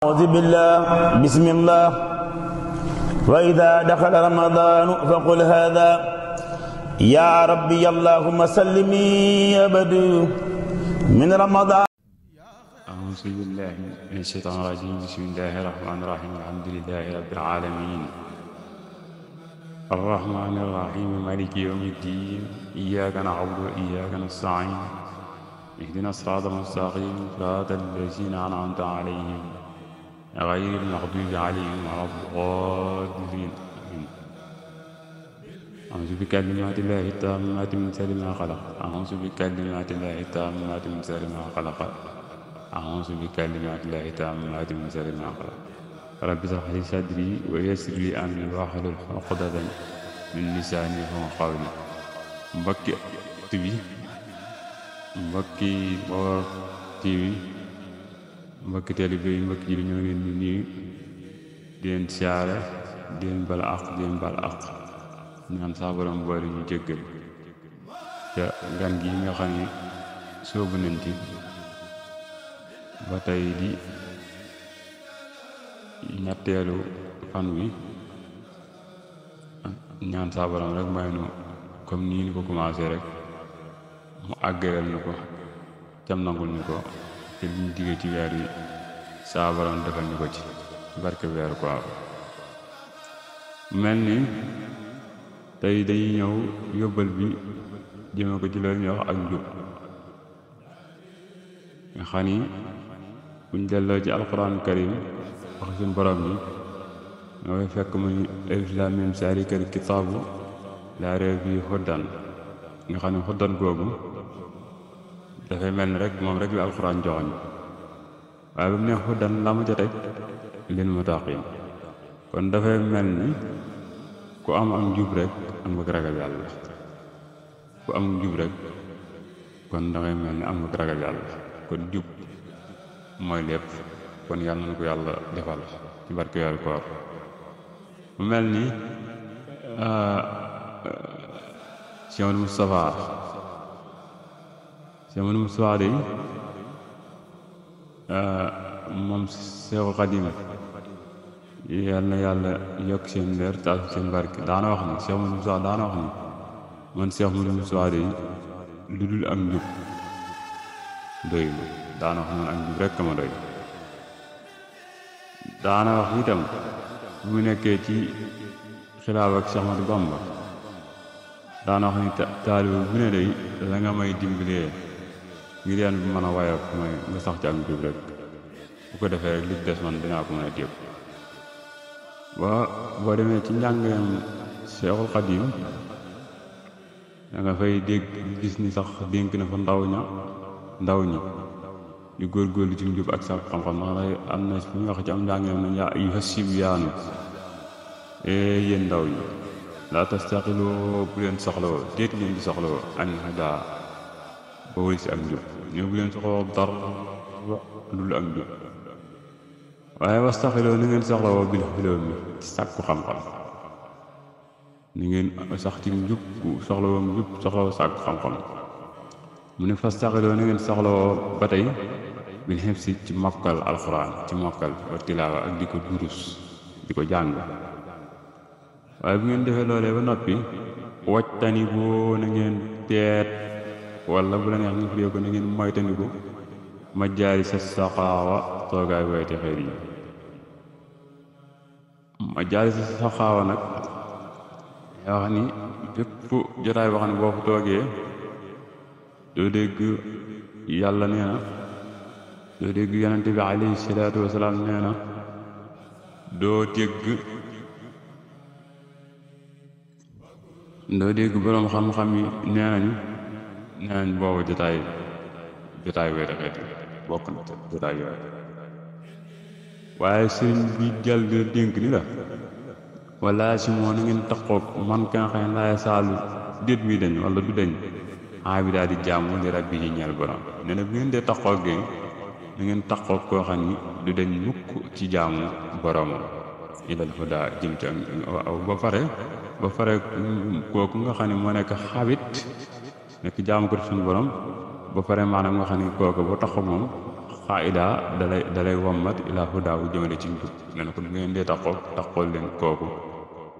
أعوذ بالله بسم الله وإذا دخل رمضان فقل هذا يا ربي اللهم سلمي أبدا من رمضان. أعوذ بالله من الشيطان الرجيم. بسم الله الرحمن الرحيم. الحمد لله رب العالمين الرحمن الرحيم مالك يوم الدين. إياك نعبد وإياك نستعين. اهدنا الصراط المستقيم صراط الذين أنعمت عليهم غير المغضوب عليهم ولا الضالين. أعوذ بكلمات الله التامات من شر ما خلق. أعوذ بكلمات الله التامات من شر ما خلق. أعوذ بكلمات الله التامات من شر ما خلق. رب اشرح لي صدري ويسر لي أمري واحلل عقدة من لساني يفقهوا قولي. mbokki TV mbokki Baol TV mbokki taalibe yi mbokki ji ñoo ngi leen di nuyu di leen siyaare di leen bala àq di leen bal àq ñaan saa borom boole ñu jéggal te gan gi nga xam ne soobu nañ ci ba tey di ñetteelu fan wi ñaan saa borom rek may nu comme nii ni ko commencé rek mu àggaleel ñu ko cam nangul ñu ko te liñ diggee ci weer yi saa borom defal ñu ko ci barke weeru ko mel ni tey dañuy ñëw yóbbal bi jëme ko ci loolu ñuy wax ak njub nga xam ni buñ delloo ci alquran karim wax suñu borom bi nga koy fekk muy alif laam miim zaalikal kitaabu laa rayba fiihi hudan nga xam ne hudan googu dafay mel ni rek moom rek la alquran joxoñ waaye ba mu ne hudan la mu ca teg lil muttaqiin kon dafay mel ni ku am ak njub rek am nga ragal yàlla ku am njub rek kon dangay mel ni am nga ragal yàlla kon jub mooy lépp kon yàlla na ko yàlla defal ci barke weeru koor mu mel ni Cheikh Moustapha de moom Seexul Xadiim yal na yàlla yokk seen leer taal seen barke daana wax ni Cheikh Moustapha daana wax ni man Cheikh Moustapha de lu dul ak njub doy ma daana wax man ak njub rekk ma doy daana wax itam bu mu nekkee ci xilaaf ak Cheikh Ahmadou Bamba daana wax ni taalibe bu ne day la nga may dimbalee ngir yaan bi mën a wayof mooy nga sax ci ak njub rek bu ko defee rek li des man dinaa ko mën a téeb boo demee ci njàngeem Seexul Xadiim da nga fay dégg gis ni sax dénk na fa ndaw ñi di góorgóorlu ci njub ak sax xam-xam ndax am na fu ñu wax ci am njàngeem na yaa ayyuha sibyaanu yéen ndaw ñi laa tastaqiloo bu leen soxlawoo déet ngeen di soxlawoo an hadaa ba wëri si ak njub ñoo bu leen soxlawoo dara dul ak njub waaye wastaxiloo ni ngeen soxlawoo bil hilmi ci sàkku xam-xam ni ngeen sax ci njub soxlawoo njub soxlawoo sàkku xam-xam mu ne fastaxiloo ni ngeen soxlawoo ba tey bil hifsi ci mokkal alxuraan ci mokkal wa tilaawa ak di ko durus di ko jàng waaye bu ngeen defee loolee ba noppi wajtani boo na ngeen teet wala bu la neex nga firee ko na ngeen moytandiku ma jaari sa saxaawa toogaay woyte xeer yi ma jaari sa saxaawa nag yaa wax ni bépp jotaay boo xam ne boo fa toogee doo dégg yàlla nee na doo dégg yonente bi alayhi salaatu wasalaam nee na doo dégg boroom xam-xam yi nee nañ boobu jotaay weete xeet yi bokk na jotaay yooyu waaye sëriñ bi jël di dénk ni la wala si moo na ngeen taxoog man ka nga xam ne laay saalu déet muy dañ wala du dañ bi daal di jaamu li rabbi yi ñeel borom nee na bu ngeen dee taxoog gi na ngeen taxoog koo xam ni du dañ mukk ci jaamu boromam ilal hudaa jëm ci ba pare kooku nga xam ne moo nekk xabit nekk jaamu ko suñu borom ba pare maanaam nga xam ne kooku bu taxaw moom xaida dalay wommat ilaa hudaawu jëmale ci njub nee na ko bu ngeen dee taxool leen kooku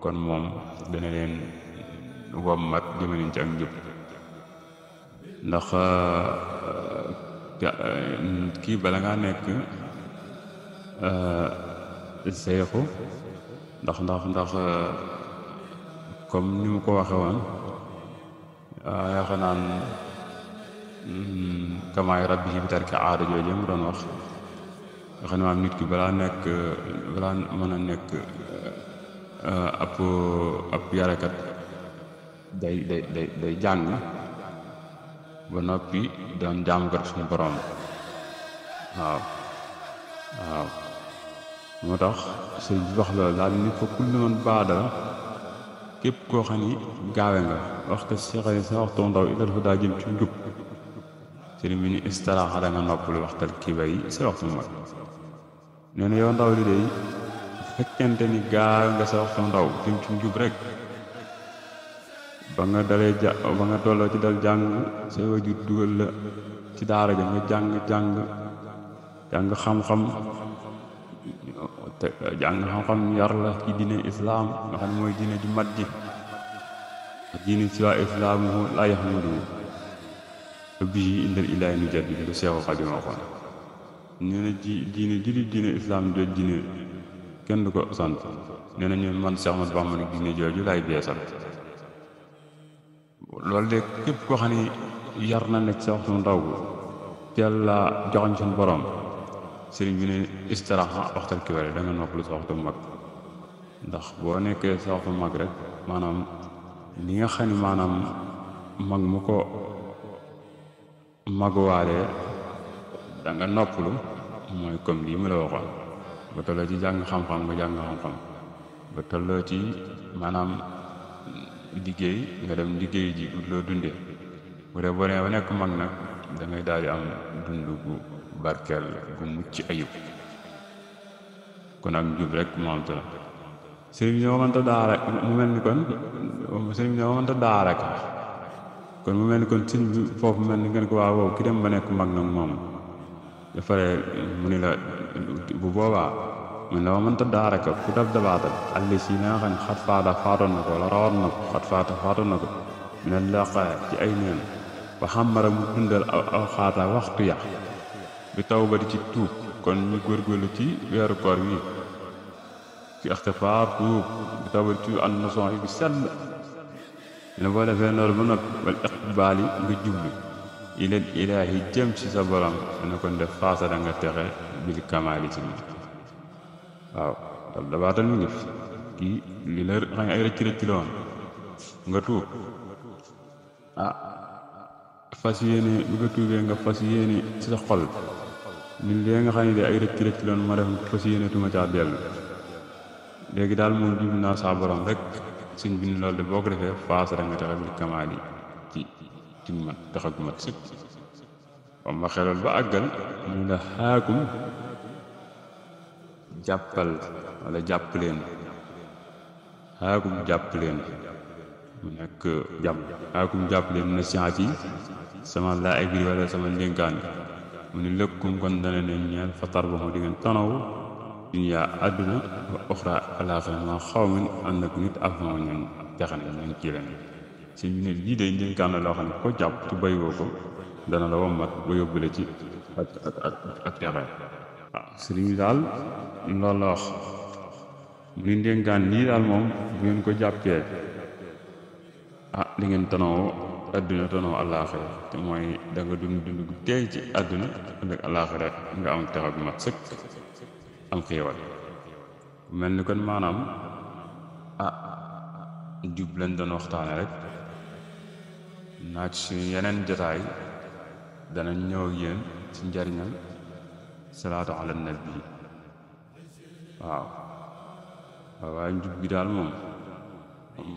kon moom dana leen wommat jëmale ci ak njub ndax kii bala ngaa nekk seexu ndax comme ni mu ko waxe woon yaakaar naan kamaay rabbi bi tarki aada jooju mu doon wax nga xam ne maam nit ki balaa mën a nekk ab yarakat day jàng ba noppi doon jaamukat suñu borom waaw moo tax sëñ bi wax loolu daal ni fa kullu man baadara képp koo xam ni gaawe nga waxtu seexali sa waxtu ndaw ilal fu daa jëm ci njub sëriñ bi ni istaraaxa da nga noppalu waxtal kibar yi sa waxtu mag nee na yow ndaw li day fekkente ni gaawe nga sa waxtu ndaw jëm ci njub rek ba nga tolloo ci dal jàng say wajur dugal la ci daara ja nga jàng xam-xam yar la ci diine islaam nga xam ne mooy diine ju mat ji diine si waa islaamu laa yaxmudu bii indal ilaahi nu jaddi lu Seexul Xadiim waxoon nee na diine islaam jooj diine kenn du ko sant nee na ñun man Seex Ahmadu Bamba nag diine jooju laay beesal loolu de képp koo xam ne yar na nekk sa waxtu ndaw teel la joxoñ suñu borom sëriñ bi ne istiraxa waxtal kibar da nga noppalu sa waxtu mag ndax boo nekkee sa waxtu mag rek maanaam li nga xam ne maanaam mag mu ko maguwaalee da nga noppalu mooy comme lii mu la waxoon ba tolloo ci jàng xam-xam nga jàng xam-xam ba tolloo ci maanaam liggéey nga dem liggéey ji loo dundee bu dee boo nee ba nekk mag nag da ngay daal di am dund gu barkeel gu mucc ayib kon ak njub rek moom te la sëriñ bi ne wamanta daara mu mel ni kon sëriñ bi ne wamanta daara ka kon mu mel ni kon sëriñ bi foofu mel ni ngeen ko waaw wow ki dem ba nekk mag nag moom dafare mu ni la bu boobaa mu ne wamanta daara ka ku dab dabaatal àlli si na nga xam ne xat faata faatoon na ko wala rawoon na ko xat faata faatoon na ko mine laqaa ci ay neen ba xamara mu dundal aw xaata waxtu ya bi taw ba di ci tuub kon ñu góorgóorlu ci weeru koor wi ci ixtifaar tuub bi taw ba di tuub ànd na son yi bi sell ne boo defee loolu ba noppi wala iqbaal yi nga jublu ilal ilaahi jëm ci sa borom ne kon def faasa da nga texe bil kamaali ci mi waaw dal dabaatal mi ngi fi kii li la xam ay rëcc la woon nga tuub fas yéene bi nga tuubee nga fas yéene ci sa xol ñun léegi nga xam ne de ay rëcc loon ma def fas yéene tuma caa dellu léegi daal moom jublu naa saa borom rek suñ bi ni loolu de boo ko defee faasa da nga texe bil kamaali ci mat tax ak mat sëkk wam ma xelal ba àggal mu la xaakum jàppal wala jàpp leen xaakum jàpp leen mu nekk jàpp xaakum jàpp leen na science yi sama laa agri wala sama ndénkaan mu ni lëkkum kon dana ne ñeel fatar ba mu di ngeen tanaw duniyaa àdduna wa oxra alaaxira ma xaw min ànd ak nit ak ma ñoon jaxane ñoon ci leen si ñu ne lii day ndénkaan la loo xam ne ko jàpp ci baywoo ko dana la wommat ba yóbbule ci ak texe waaw sëriñ bi daal loolu la wax mu ni ndénkaan lii daal moom bu ngeen ko jàppee li ngeen tanoo àdduna tanoo àllaaxira te mooy da nga dund gu teey ci àdduna ak àllaaxira nga am texe gu mat sëkk am xéewal mel ni kon maanaam jub lañ doon waxtaane rek naa ci suñu yeneen jotaay danañ ñëw ak yéen ci njariñal salaatu ala nabi waaw waaye njub gi daal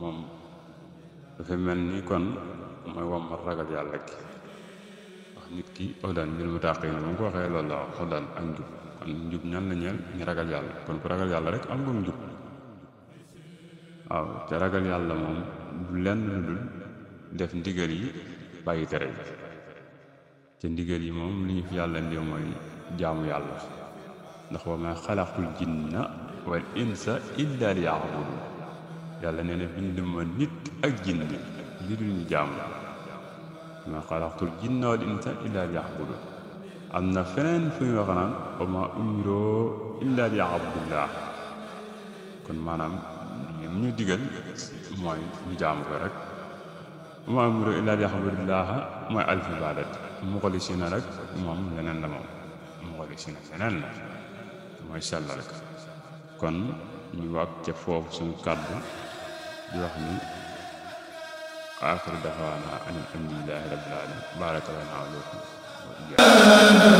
moom dafa mel ni kon mooy wommat ragal yàlla gi wax nit ki odan bil muttaqiin bu mu ko waxee loolu la wax odan ak njub kon njub ñan la ñeel ñu ragal yàlla kon ku ragal yàlla rek am nga njub waaw te ragal yàlla moom du lenn lu dul def ndigal yi bàyyi tere yi te ndigal yi moom li ñu fi yàlla ndi mooy jaamu yàlla ndax wa ma xalaqtul jinna wal insa illa liya'budun yàlla nee na binduma nit ak jinne li dul ñu jaamu ma xalaqtul jinna wal insa illa liya'budun am na feneen fu ñu wax naan wa ma umiroo illa liya'budullah kon maanaam li ñu digal mooy ñu jaamu ko rek wa ma umiroo illa liya'budullah mooy alf ibadat muxlisina rek moom leneen la moom muxlisina leneen la mooy sell rek kon ñu wàcc ca foofu suñu kàddu di wax ni aaxiru da'waana an alhamdulillahi rabbil aalamiin baaraka llaahu lakum wa iyaakum